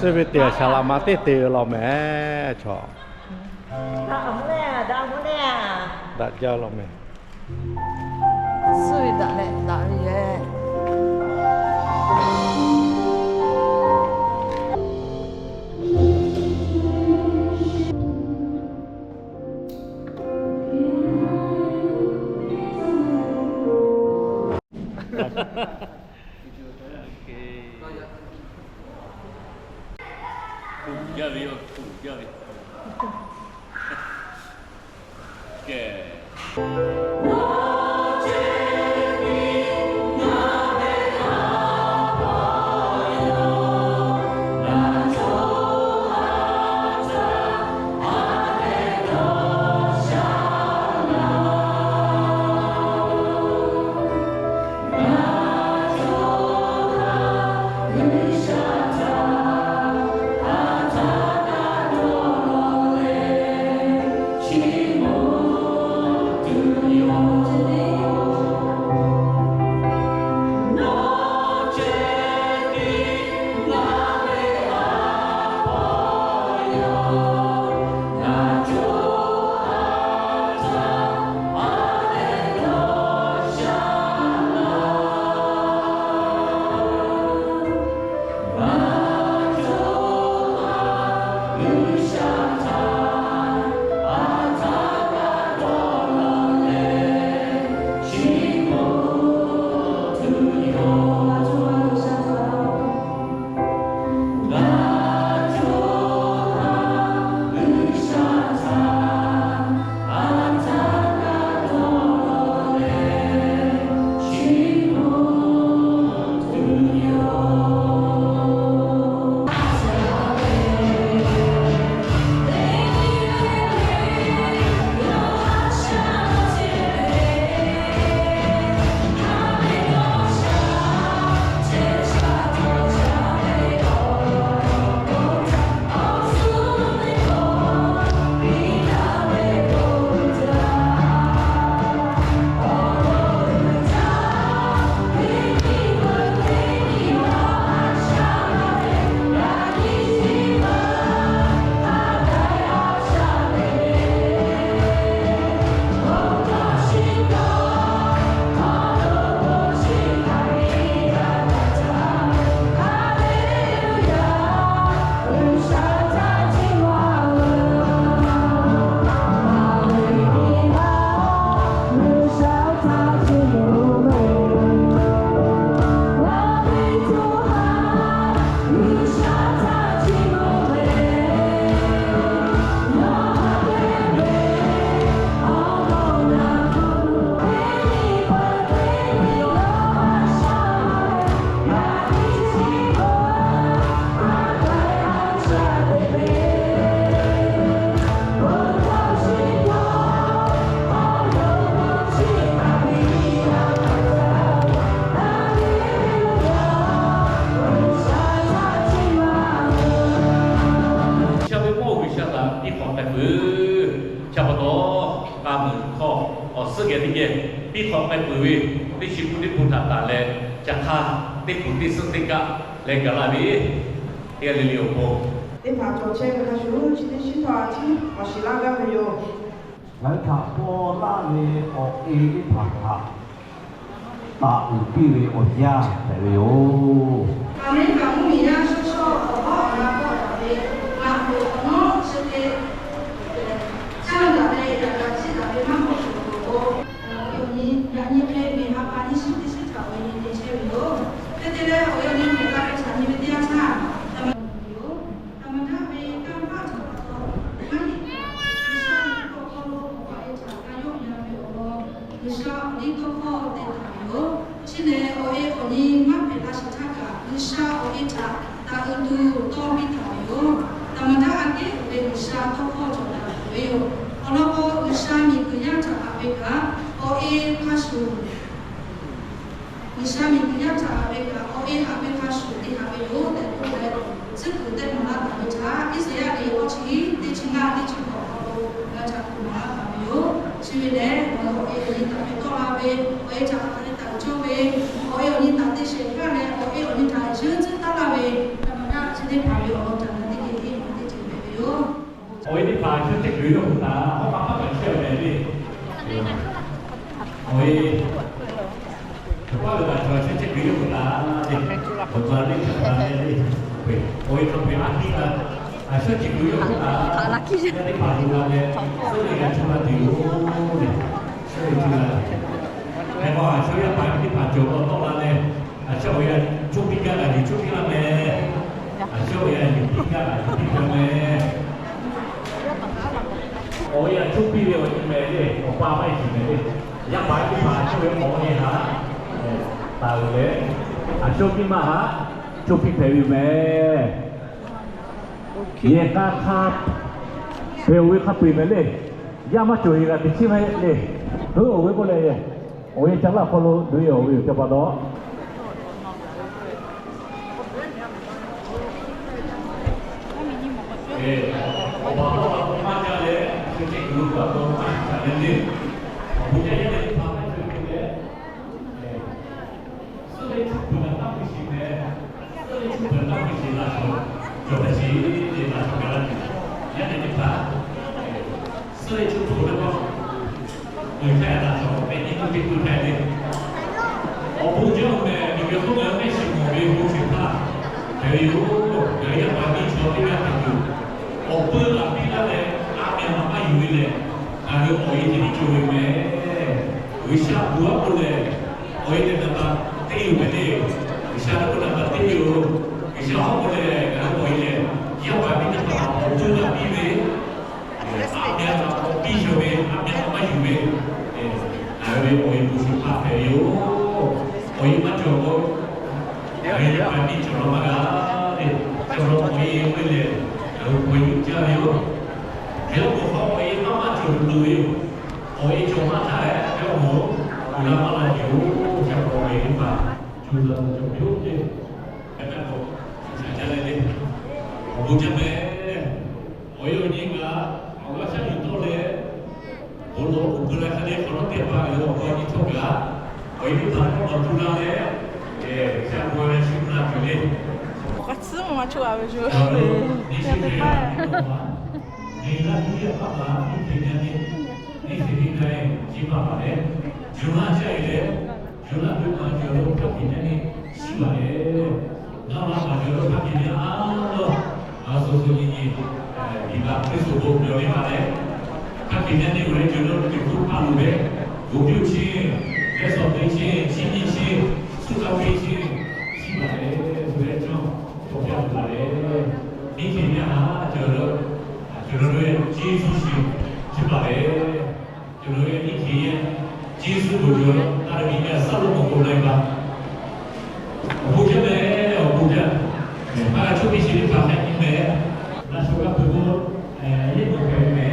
Suh ve teˇ g'aˇ shaˍ laꞈ ma teˇ te ve law mehˍ chaw. Daꞈ jaˇ law mehˍ. Suh ve daꞈ leh daꞈ ve yoˬ. Tuˬ jaˇ ve yoˬ, tuˬ jaˇ ve. Kehˬ. G'uiˬsha ve mawˇ G'uiˬsha htaꞈ piˇ hk'awꞈ k'ai peuˬ. Chi pa taw, k'a muiˬ hkawˇ awˬ suhˉ geh teˇ geh piˇ hk'awꞈ k'ai peuˬ ve, teˇ chi pun teˇ pun htaꞈ taˍ leh, ca hk'aˇ teˇ pun teˇ suhˉ teˇ kaˆ leh gaˬ la ve, teˇ g'aˇ le le awˬ bon teˇ hpaˍ cawˬ chehˇ ve hk'a shuˍ, chi teˇ shiˉ htawˇ a ciˉ k'awꞈ shiˍ laˇ gaˇ ve yoˬ. Ngaˬ hui htaꞈ paw laˇ ve awˬ e teˇ hpaˍ htaꞈ taˍ uiˍ piˇ ve awˬ yanˇ hpehꞈ ve yoˬ. Aˬ miˍ kaꞈ mvuhˇmiˬ yaˇ shaw shaw awˬ hawˉ awˬ na hkawˇ daꞈ ve, ngaˬ hui awˬ nawˉ chi hk'e caˇ daꞈ ve, yaꞈ kaꞈ ciˇ daꞈ ve maˇ k'awꞈ tuˬ awˬ pon, yaꞈ nyi hk'e miˬ ha pa nyiˇ shiˉ teˇ shiˉ htaꞈ awˬ e nyi te chehˇ ve yoˬ. Hk'e te leh, awˬ e awˬ nyi hpehꞈ la ve htaꞈ nyi ve teˇ yanˇ htaˇ, a ma daꞈ ve yoˬ. A ma daꞈ ve kanˇ paˆ htaꞈ pa taw, maˇ heˆ kaꞈ G'uiˬsha ve awˬ hk'aw lo awˬ pa e htaꞈ g'a yawˆ yan ve awˬ lawn, G'uiˬsha awˬ liˇ tawˇ hkawˇ te taˍ ve yoˬ. Chi lehˬ, awˬ e awˬ nyi maˇ hpehꞈ la sheˍ htaˇ kaꞈ, G'uiˬsha awˬ e htaꞈ taˍ uiˍ tuˬ tawˇ piˇ taˍ ve yoˬ. A ma daꞈ aꞈ kehˉ ve G'uiˬsha tawˇ hkawˇ cawˬ taˍ ve yoˬ. Awˬ lawn k'o, G'uiˬsha miˬguiˬ yaˇ htaꞈ haꞈ ve kaꞈ, awˬ e hk'a shuˍ G'uiˬsha miˬguiˬ yaˇ htaꞈ haꞈ ve kaꞈ, awˬ e haꞈ ve hk'a shuˍ te haꞈ ve yoˬ tehꞈ k'oˆ leh, tcuhˉ kuiˬ tehˆ maˍ laˇ taˍ ve htaꞈ Iˉsaˍyaˆ liꞈ awˇ chi teˇ chi ngaˇ teˇ chi hkawꞈ awˬ hk'aw lo g'a htaꞈ kuˬ maˍ laˇ taˍ ve yoˬ. Chi ve lehˬ, awˬ e awˬ nyi htaꞈ hpehꞈ tawˆ la ve, awˬ e htaꞈ hk'a hk'e te taˍ cawˇ ve, awˬ e awˬ nyi htaꞈ te shehˍ hpaˇ leh awˬ e awˬ nyi htaꞈ yeuˇ tcuhˉ taˉ laˇ ve, a ma daꞈ chi teˇ hpaˍ ve awˬ lawn G'uiˬ yawˇ hui htaꞈ hawˉ hk'aˇ hpaˇ kaꞈ chehˇ ve le. Awˬ e, awˬ paˇ lo kaꞈ chaw chehˇ chehˇ G'uiˬ yawˇ hui htaꞈ le, awˬ ma le kaꞈ htaꞈ le le, awˬ e chaw hpehꞈ a hkiˇ kaꞈ, a shawˉ chi G'uiˬ yawˇ hui htaꞈ yaˇ teˇ hpaˍ hui g'a leh, suhˉ ve g'a chu g'a tuˬ yoˬ le. Suhˉ ve chu g'a tuˬ. Hk'e k'o, a shawˉ yaˇ paˍ teˇ hpaˍ cawˬ k'o tawˆ la leh, a shawˉ awˬ yaˇ choˇ piˇ gaˇ kaꞈ yuˬ choˇ piˇ laˇ meh. A shawˉ awˬ yaˇ yuˬ piˇ gaˇ kaꞈ yuˬ piˇ laˇ meh. Awˬ yaˇ choˇ piˇ ve awˬ nyi meh le, awˬ pa maˇ heˆ shiˍ meh le. Yaˇ paˍ teˇ hpaˍ a shawˉ ve awˬ nyi htaꞈ taˍ uiˍ leh, a shawˉ piˇ maˇ haꞈ, choˇ piˇ hpehꞈ ve yoˬ meh. Yehˬ k'a hk'a hpehꞈ-oˬ ve hk'a peu-eˬ meh le. Yaˇ maˇ cawˬ-e g'a teꞈ chiˉ maˇ heˆ le. Heuˆ awˬ ve k'oˆ leh, awˬ e ca laˇ awˬ hk'aw lo loꞈ-e awˬ ve yoˬ ca pa taw. Awˬ pa taw maˇ ca leh, shu ceh kuiˬ lo pa taw maˇ ca leh le. Awˬ bon ca yaˇ leh teˇ hpaˍ maˇ cawˬ-e leh, suhˉ leh chuˇ peuˬ kaꞈ taˇ hpu shiˍ meh. Suhˉ leh chuˇ peuˬ taˇ hpu shiˍ laꞈ shawˍ cawˬ hpehꞈ shiˍ le, laꞈ shawˍ kaꞈ laˇ tuˬ. Yaˇ leh teˇ hpaˍ suhˉ leh chuˇ peuˬ leh k'o, uiˍ htaˇ laꞈ shawˍ hpehꞈ nyi tuˇ teˇ tuˇ htaˇ le. Awˬ bon jaˇ-oˬ meh, miˬguiˬ hk'oˆ ngaˬ hui mehˆ shiˍ mawˬ ve bon shiˍ htaˇ hpehꞈ ve yoˬ. Ngaˬ hui yaˇ paˍ miˇ chaw teˇ g'aˇ hpehꞈ tuˬ, awˬ peu laꞈ piˇ laˇ leh, a meh maˇ yuˬ ve lehˬ, ngaˬ hui awˬ e teꞈ tiˉ cawˬ ve meh. G'uiˬsha bon aˉ k'oˆ lehˬ, awˬ e lehˬ naˍ baꞈ teˇ yoˬ meh le. G'uiˬsha k'oˆ naˍ baꞈ teˇ yoˬ. G'uiˬsha hawˉ k'oˆ lehˬ, ngaˬ hui awˬ e lehˬ, yaˇ paˍ miˇ teˇ hpaˍ awˬ bon laꞈ piˇ ve, a meh k'awꞈ piˇ shawˍ ve, a meh k'awꞈ maˇ yuˬ ve, ngaˬ hui ve awˬ e bon shiˍ hpaˇ hpehꞈ ve yoˬ. Awˬ e maˇ cawˬ k'o, ngaˬ hui yaˇ paˍ miˇ cawˬ law maˇ g'a le. Cawˬ law awˬ e ve lehˬ, ngaˬ hui k'awꞈ yuˬ jaˇ ve yoˬ. Hk'e k'o, awˬ e maˇ maˇ cawˬ tuˬ loˍ ve yoˬ. Awˬ e cawˬ maˇ htaˇ, hk'e k'o, uiˍ la maˇ la yoˬ. Ca k'awꞈ awˬ e teˇ hpaˍ cuˬ la cawˬ ve yoˬ le. Hk'e k'o, ca ca leh le, awˬ bon jaˇ meh. Awˬ e awˬ nyi kaꞈ, awˬ g'aˇ shaˉ yuˬ tawˆ leh, bon lawˬ uˬ pui la hk'a le hk'awꞈ nawˉ teˇ hpaˍ lehˬ, awˬ g'aˇ nyi htawˇ kaꞈ, awˬ e teˇ hpaˍ hk'awꞈ nawˉ tu la leh, ca bon leh shu la tuˬ le. Awˬ g'aˇ tcuhˉ maˇ choˆ a ve yoˬ. Nyi laˇ tuˬ yaˇ paˍ kaꞈ nyi hk'e nyaˇ le, nyi hk'e nyi k'ai chi paˍ paˍ leh, yuˬ laˇ caˇ e leh, yuˬ laˇ tuˬ kaꞈ cawˬ lo hk'a hkiˬ nyaˇ le, shiˉ baˬ leh, naˇ laˇ kaꞈ cawˬ lo hk'a hkiˬ nyaˇ a lawˬ, a shu shu nyi nyi, biˇ baˬ Hkriꞈ suˍ bon meh ve maˇ leh, hk'a hkiˬ nyaˇ le, awˬ leh cawˬ lo teˇ hk'oˆ hpaˇ lo leh, bon piˇ-oˬ chi, leh shawˍ te chi, chi nyi chi, suˇ ka ve chi, shiˉ baˬ leh, shu leh cawˬ, cawˬ jaˇ tuˬ la leh, nyi hk'e nyaˇ a cawˬ lo, cawˬ lo ve Yeˍsuˆ shiˍ, shiˉ baˬ leh, cawˬ lo ve nyi hk'e yaˇ, Yeˍsuˆ k'o cawˬ lo, taˇ ve nyi yaˇ saˉ lo k'awꞈ k'oˆ leh ba. Awˬ bon jaˇ meh, awˬ bon jaˇ. Maˇ g'a choˇ piˇ shiˍ teˇ hpaˍ hk'a nyi meh, laꞈ shawˍ g'a peuˬ k'o, yeˇ k'oˍ hpehꞈ ve meh.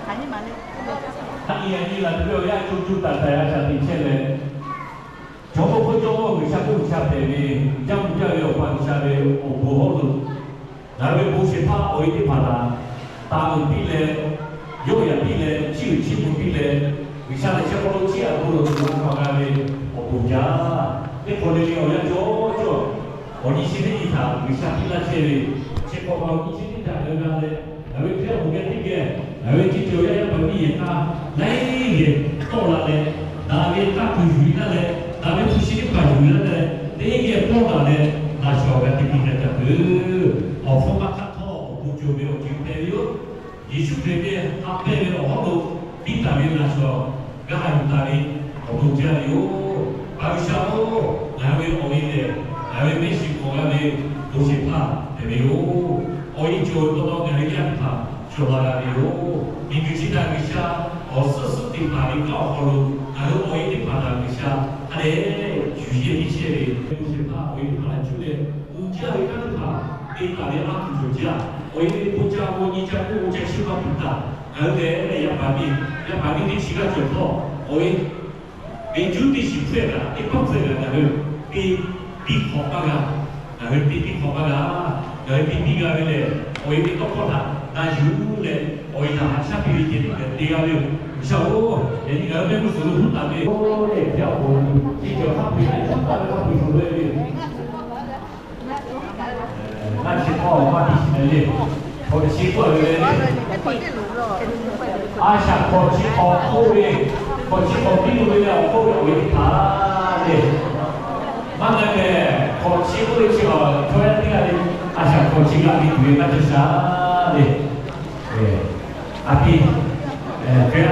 Hk'aˬ nyi ma le. Hk'aˬ nyi ma le. Yaˇ co co taiˍ taiˍ a shaꞈ teꞈ chehˇ leh, Jawˇmawˇ hk'oˆ Jawˇmawˇ G'uiˬsha hk'oˆ G'uiˬsha hpehꞈ ve, Yaˇ hpu jaˇ ve Awˬ pa G'uiˬsha ve awˬ bon hawˉ lo, ngaˬ hui ve bon shehˍ hpaˇ awˬ e teˇ hpaˍ htaꞈ taˍ uiˍ piˇ leh, yawˆ yaꞈ piˇ leh, chiˇ uiˍ chiˇ mvuh piˇ leh, G'uiˬsha lehˬ chi hk'aw lo chiˇ aꞈ bon lawˬ tuˬ g'a hk'awꞈ g'a ve awˬ bon jaˇ. Teˇ hk'awꞈ le le awˬ yanˇ cawˇ cawˇ, awˬ nyi chi teˇ nyi htaꞈ G'uiˬsha piˇ laˇ chehˇ ve, chi hk'awꞈ ma awˬ nyi chi teˇ htaꞈ g'a g'a leh, ngaˬ ve Hkriꞈ yaˇ awˬ moˍ geh teˇ geh, ngaˬ ve teˇ ceuˬ awˬ yaˇ yaˇ paˍ miˇ yehˬ htaˇ laiˉ geh tawˆ la leh, daꞈ ve tanˇ tuˬ yuˬ laˇ leh, daꞈ ve hpu shi teˇ hpaˍ yuˬ laˇ leh, teˇ geh pawˆ daꞈ leh, laꞈ shawˍ g'a te piˇ g'a taˍ peuˬ. Awˬ hpfuhˇ maˇ hk'aˆ htawˇ awˬ bon cawˬ ve awˬ ceuˬ hpehꞈ ve yoˬ. Yeˍsuˆ Hkriꞈ ve ha pehˇ ve awˬ hawˉ lo piˇ taˍ ve laꞈ shawˍ g'a yuˬ taˍ ve awˬ bon jaˇ ve yoˬ. Paˍ G'uiˬsha-oˬ, ngaˬ hui ve awˬ e lehˬ, ngaˬ hui ve mehˆ shiˍ hk'awꞈ g'a ve bon shehˍ hpaˇ hpehꞈ ve yoˬ. Awˬ e cawˬ ve pa taw ngaˬ hui yaˇ teˇ hpaˍ cawˬ la g'a ve yoˬ. Miˬguiˬ chi htaꞈ G'uiˬsha awˬ suhˉ suhˉ teˇ hpaˍ ve kanˉ awˬ hk'aw lo ngaˬ hui awˬ e teˇ hpaˍ htaꞈ G'uiˬsha hk'a dehꞈ yuˬ yehˇ piˇ chehˇ ve, bon shehˍ hpaˇ awˬ e teˇ hpaˍ htaꞈ cuˇ leh, uiˍ jaˇ ve kanˉ teˇ hpaˍ te taˍ ve a tuˬ cawˬ jaˇ. Awˬ e ve bon ca bon nyi ca k'oˆ bon ca chi maˇ puiˍ taˍ. Ngaˬ hui lehˬ yaˇ paˍ miˇ, yaˇ paˍ miˇ teˇ chi g'aˇ cawˬ htawˇ, awˬ e ve juˇ teˇ shiˍ hpfuhˇ kaꞈ teˇ pawˆ hpfuhˇ kaꞈ ngaˬ hui te piˇ hk'awꞈ maˇ g'a. Ngaˬ hui te piˇ hk'awꞈ maˇ g'a. Ngaˬ hui te piˇ g'a ve lehˬ, awˬ e ve tawˇ hkawˇ htaꞈ na yuˬ leh, awˬ e htaꞈ haꞈ shaˉ piˇ ve ceh tiˉ leh te g'a ve yoˬ. G'uiˬsha-oˬ, yaꞈ nyi ngaˬ hui mehˆ g'uˇ suhˍ lo huˉ taˍ ve, oˇ lehˬ hpehˇ awˬ bon chi cawˬ hk'a peu-eˬ leh shuˉ taˍ ve hk'a peu-eˬ cawˬ ve le. Laˇ chi hk'aw maˇ piˇ shiˍ leh le, hk'awꞈ chi k'oˆ ve le, a shaꞈ hk'awꞈ chi hk'awꞈ k'oˆ ve, hk'awꞈ chi hk'awꞈ piˇ lo ve leh awˬ k'oˆ ve awˬ e teˇ hpaˍ le. Maˇ na lehˬ, hk'awꞈ chi k'oˆ ve chi awˬ chaw yaˇ teˇ g'aˇ le, a shaꞈ hk'awꞈ chi g'a piˇ tuˬ ve maˇ cawˬ shaˍ le. A piˇ, hk'e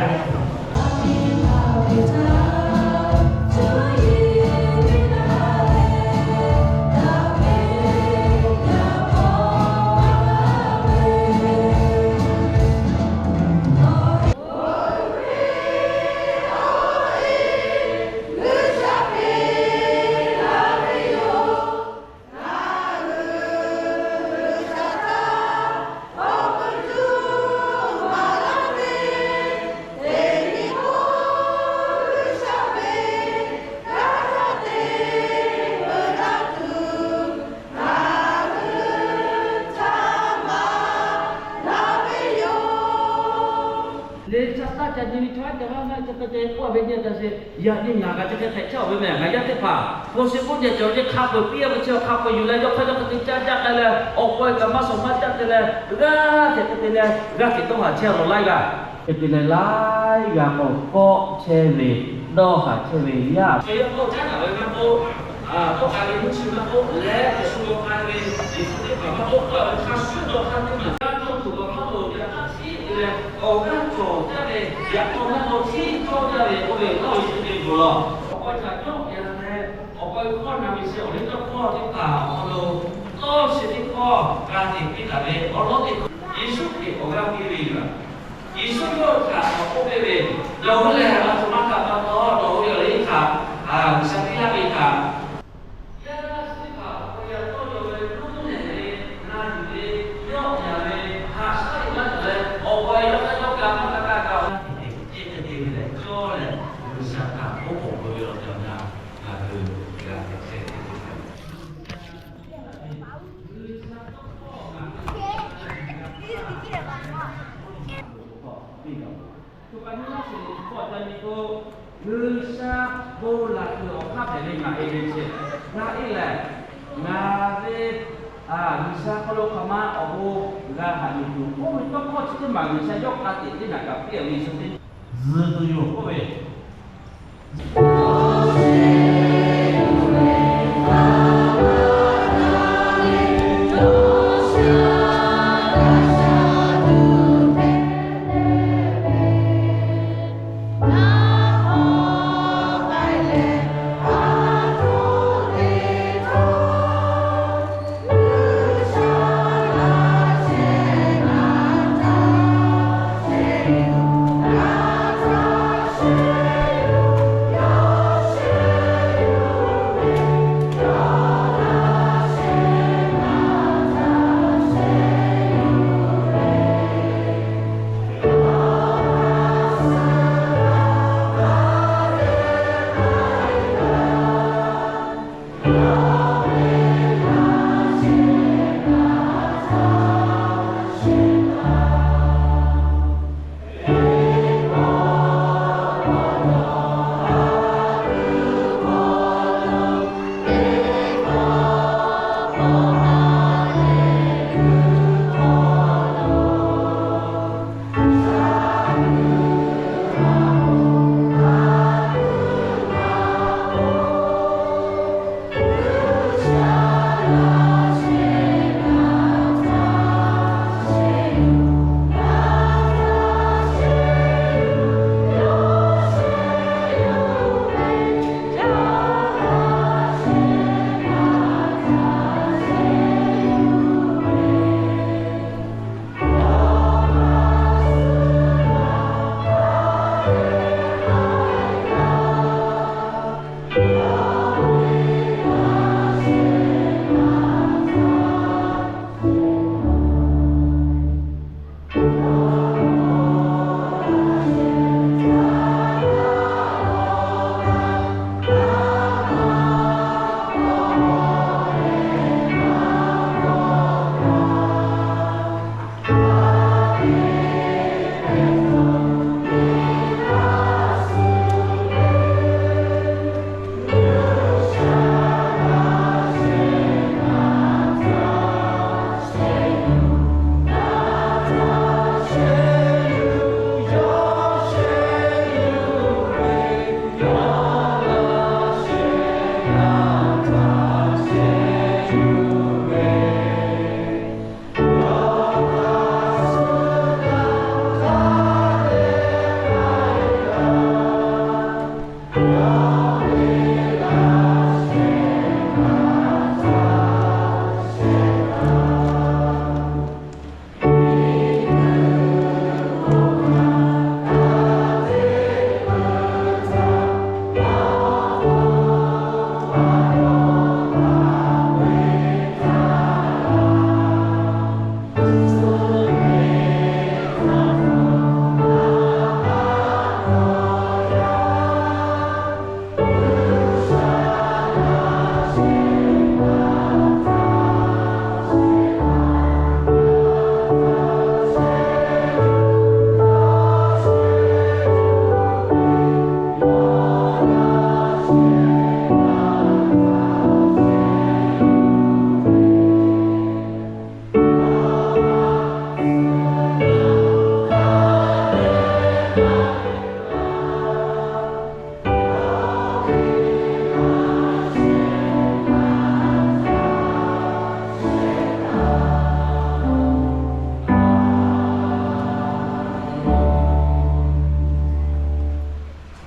Leh ca taˇ ca nyi ve chaw aˉ ca maˇ g'a ca taˇ ca k'oˆ ve nyi ta sheˍ. Yaꞈ nyi ngaˬ g'a ca hk'e hpehꞈ caˇ-oˬ ve meh, ngaˬ yaˇ teˇ hpaˍ hpu shi k'oˆ nyi cawˬ ve hk'a peu-eˬ piˇ-a ve chi hk'a peu-eˬ yuˬ leh yawˇ hk'aˇ yawˇ hk'e te caˇ jaˇ k'ai leh, awˬ pa-e kaꞈ maˇ shawˍ maˇ caˇ te leh, g'aˇ hteꞈ hk'e te leh g'aˇ hteꞈ dawˇ haˍ chehˇ-a lawˬ laiˉ g'aˇ. Hk'e te leh laiˉ g'aˇ k'awꞈ kawˆ chehˇ ve, dawˇ haˍ chehˇ ve yaˇ. Hk'e yaˇ k'oˆ caˉ daꞈ ve maˇ k'oˆ, tawˇ k'ai ve mvuhˇ chi maˇ k'oˆ, leh shu g'aw k'ai ve Yeˍsuˆ teˇ hpaˍ maˇ k'oˆ, k'oˆ-a ve hk'a shuˍ dawˇ hk'a teˇ maˬ g'aˇ dawˇ tuˬ awˬ hk'aw lo yaꞈ hk'aˇ tiˉ te leh awˬ g'aˇ cawˬ jaˇ ve, yaꞈ k'aw g'aˇ k'aw tiˉ cawˇ jaˇ ve k'oˆ ve, tawˇ ve chi te bvuhˬ law. Awˬ pa htaꞈ cawˇ ya leh, awˬ pa ve hkawˇ na ve chi awˬ liˇ tawˇ hkawˇ teˇ hpaˍ awˬ hk'aw lo tawˇ chi teˇ hkawˇ g'a teꞈ piˇ taˍ ve awˬ lawn teˇ hkawˇ, Yeˍsuˆ Hkriꞈ awˬ g'aˇ piˇ ve yoˬ. Yeˍsuˆ yawˇ htaꞈ k'awꞈ k'oˆ piˇ ve, nawˬ hui lehˬ a htoꞈ ma htaꞈ pa taw nawˬ hui ve awˬ liˇ htaꞈ G'uiˬsha piˇ laˇ ve htaꞈ, yaˇ g'aˇ chi teˇ hpaˍ awˬ pa yaꞈ tawˇ yaw ve, nuˇ nehˬ ve, na yuˬ ve, yawˆ yan ve, haꞈ shaˉ ve maˇ cawˬ leh, awˬ pa yawˇ hk'aˇ yawˇ g'a maˇ g'a kaˇ kaꞈ awˬ g'aˇ tiˉ te ceh te te ve leh cawˇ leh, G'uiˬsha htaꞈ k'oˆ k'awꞈ k'oˆ ve awˬ tehˬ awˬ na ngaˬ hui g'a te chehˇ ve teˇ ceuˬ G'uiˬsha bon laˬ kuiˬ awˬ hk'aˇ hpehꞈ ve ngaˬ e ve chi g'a e lehˬ, ngaˬ ve G'uiˬsha hk'aw lo hk'aˬ ma awˬ bon g'a haꞈ yuˬ tuˬ k'oˆ ve tawˇ hkawˇ chi teˇ maˬ G'uiˬsha yawˇ k'a teꞈ teˇ naꞈ kaꞈ piˇ ve Yeˍsuˆ teˇ zuhˬ tuˬ yoˬ k'oˆ ve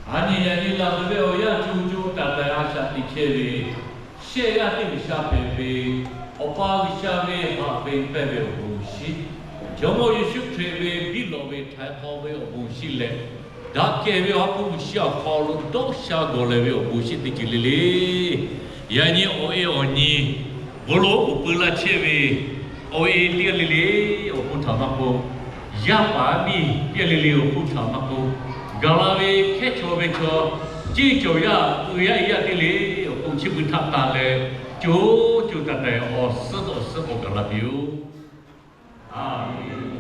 Aˬ nyi yaꞈ nyi laˬ tuˬ ve awˬ yanˇ co co taiˍ taiˍ a shaꞈ teꞈ chehˇ ve, shehˆ g'aˇ teˇ G'uiˬsha hpehꞈ ve, Awˬ pa G'uiˬsha ve haꞈ ve pehˇ ve awˬ bon shiˍ, Jawˇmawˇ Yeˍsuˆ Hkriꞈ ve biˇ lawꞈ ve htaiˍ hk'aw ve awˬ bon shiˍ leh, daꞈ kehˬ ve awˬ ha hpu G'uiˬsha awˬ hk'aw lo dawˇ sha gawˬ leh ve awˬ bon shiˍ teˇ ceuˬ le le. Yaꞈ nyi awˬ e awˬ nyi bon lo uˍ peu la chehˇ ve awˬ e teˇ g'aˇ le le awˬ hk'oˆ htaꞈ maˇ k'oˆ, yaˇ paˍ miˇ teˇ g'aˇ le le awˬ hk'oˆ htaꞈ maˇ k'oˆ, gaˬ la ve hkehˉ chaw ve chaw, ceˇ cawˬ yaˇ uiˍ yaˇ e yaˇ teˇ le awˬ hk'oˆ chi beuꞈ htaꞈ tanˬ leh, co co taiˍ taiˍ awˬ suhˉ awˬ suhˉ k'awꞈ gaˬ la piˇ-oˆ. Aˬ